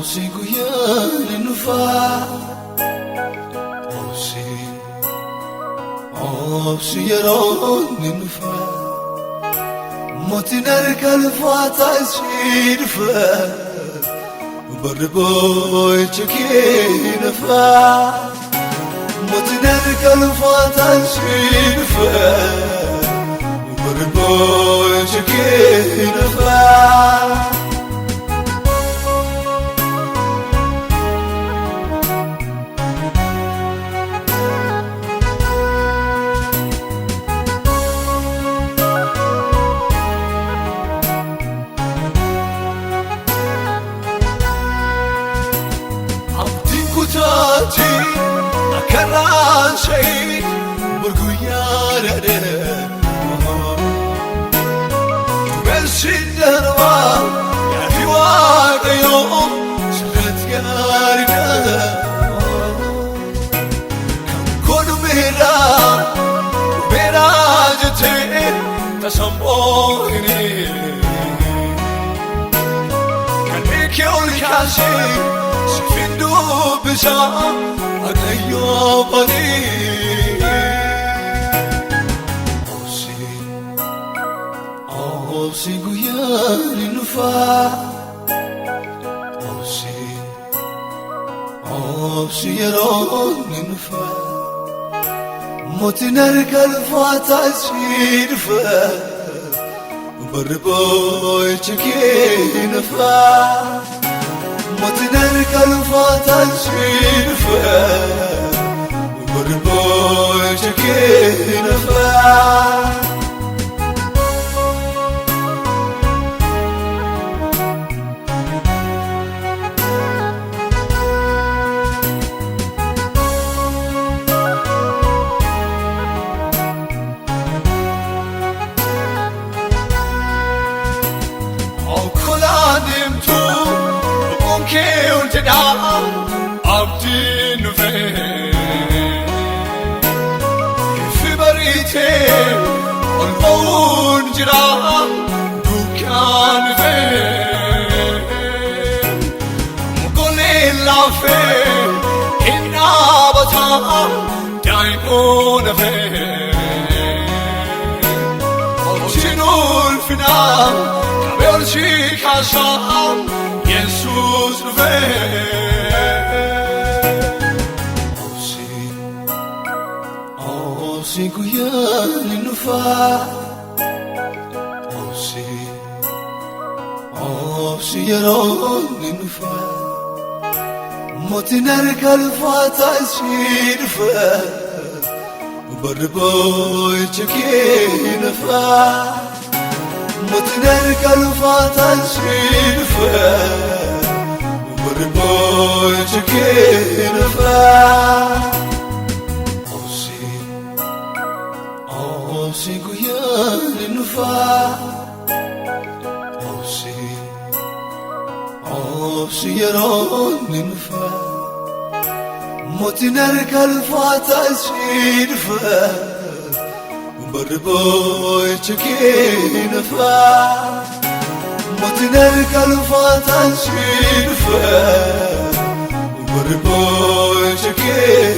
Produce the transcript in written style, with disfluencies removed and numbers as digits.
Obsi guyyaan ni dhufa. Obsi, obsi yeroon ni dhufa. Mootiin harka lafaataa si dhufa. Barri boo'icha kee nafa. Mootiin harka lafaataa si dhufa. Barri boo'icha kee nafa. Abdiin kutaati akka raasee burguyyaa dhadhee. Dumeessi darbaa yaadi Waaqayyoo sirratti gaariidha. Kan koo dhumeera dhumeera jettee tasammoo Kan kee ol kaasee siifin dubbisa Waaqayyoo banii. Obsi, obsi guyyaan ni dhufa. Obsi, obsi yeroon ni dhufa. Mootiin harka lafaataa si dhufa. Barri boo'icha kee nafa. Mootiin harka lafaataa si dhufa. Barri boo'icha kee nafa. Okkolaa deemtu lubbuun kee ol jedhaa abdiin dhufee. Ifi bariitee ol ba'uun jira dukkaan dhufee. Mogolee laafee hin dhaabata daa'imuu nafee. Mootiin ulfinaa qabee ol si kaasaa Yesuus dhufee. Obsi, obsi guyyaan ni dhufa. Obsi, obsi yeroon ni dhufa. Mootiin harka lafaataa si dhufa. Barri boo'icha kee nafa. Mootiin harka lafaataa si dhufa. Barri boo'icha kee nafa. Obsi, obsi guyyaan ni dhufa. Obsi, obsi yeroon ni dhufa. Mootiin harka lafaataa si dhufa. Barri boo'icha kee nafa. Mootiin harka lafaataa si dhufa. Barri boo'icha kee